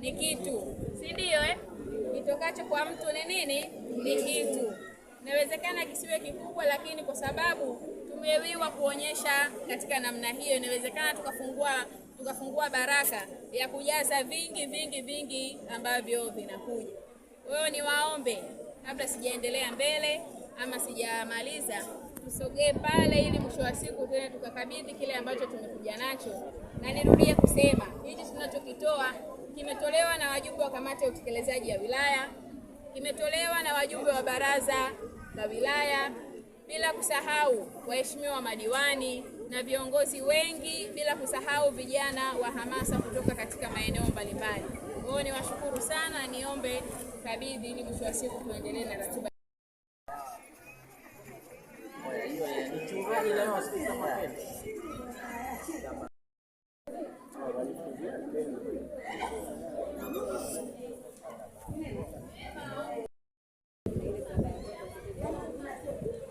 Ni kitu, si ndio eh? Kitokacho kwa mtu ni nini? Ni kitu. Inawezekana kisiwe kikubwa, lakini kwa sababu tumewiwa kuonyesha katika namna hiyo, inawezekana tukafungua baraka ya kujaza vingi vingi vingi ambavyo vinakuja. Kwa hiyo niwaombe, kabla sijaendelea mbele ama sijamaliza, tusogee pale ili mwisho wa siku tuende tukakabidhi kile ambacho tumekuja nacho. Na nirudie kusema hichi tunachokitoa kimetolewa na wajumbe wa kamati ya utekelezaji ya wilaya, kimetolewa na wajumbe wa baraza la wilaya, bila kusahau waheshimiwa madiwani na viongozi wengi, bila kusahau vijana wa hamasa kutoka katika maeneo mbalimbali. Kwa hiyo niwashukuru sana, niombe kabidhi ili mwisho wa siku tuendelee na ratiba.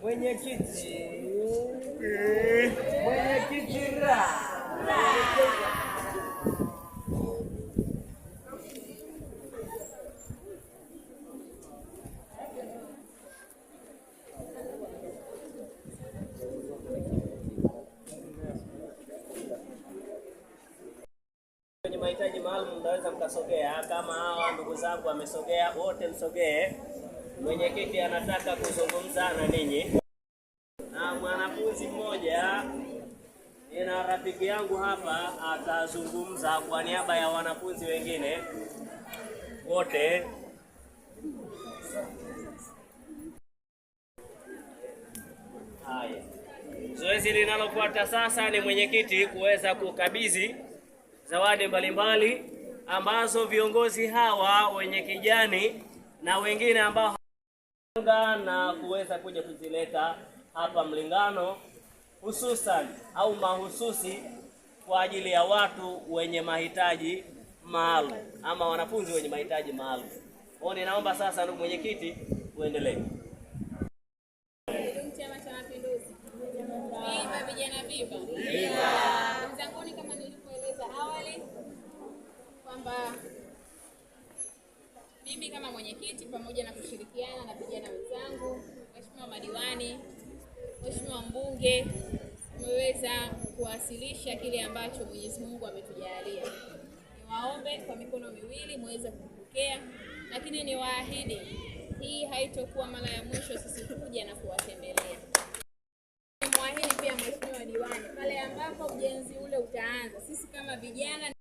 Mwenyekiti, mwenyekiti ra. Wenye mahitaji maalum mnaweza mkasogea, kama hawa ndugu zangu wamesogea, wote msogee. Mwenyekiti anataka kuzungumza na ninyi. Na mwanafunzi mmoja, nina rafiki yangu hapa, atazungumza kwa niaba ya wanafunzi wengine wote. Haya, zoezi linalofuata sasa ni mwenyekiti kuweza kukabidhi zawadi mbalimbali ambazo viongozi hawa wenye kijani na wengine ambao na kuweza kuja kuzileta hapa Mlingano, hususan au mahususi kwa ajili ya watu wenye mahitaji maalum ama wanafunzi wenye mahitaji maalum. Kwa hiyo ninaomba sasa, ndugu mwenyekiti, uendelee. Kidumu Chama cha Mapinduzi! Viva vijana, viva! Wenzanguni, kama nilivyoeleza awali kwamba mimi kama mwenyekiti pamoja na kushirikiana na vijana wenzangu, waheshimiwa madiwani, mheshimiwa mbunge, tumeweza kuwasilisha kile ambacho Mwenyezi Mungu ametujalia. Niwaombe kwa mikono miwili muweze kupokea, lakini niwaahidi hii haitokuwa mara ya mwisho sisi kuja na kuwatembelea. Nimwahidi pia mheshimiwa diwani, pale ambapo ujenzi ule utaanza, sisi kama vijana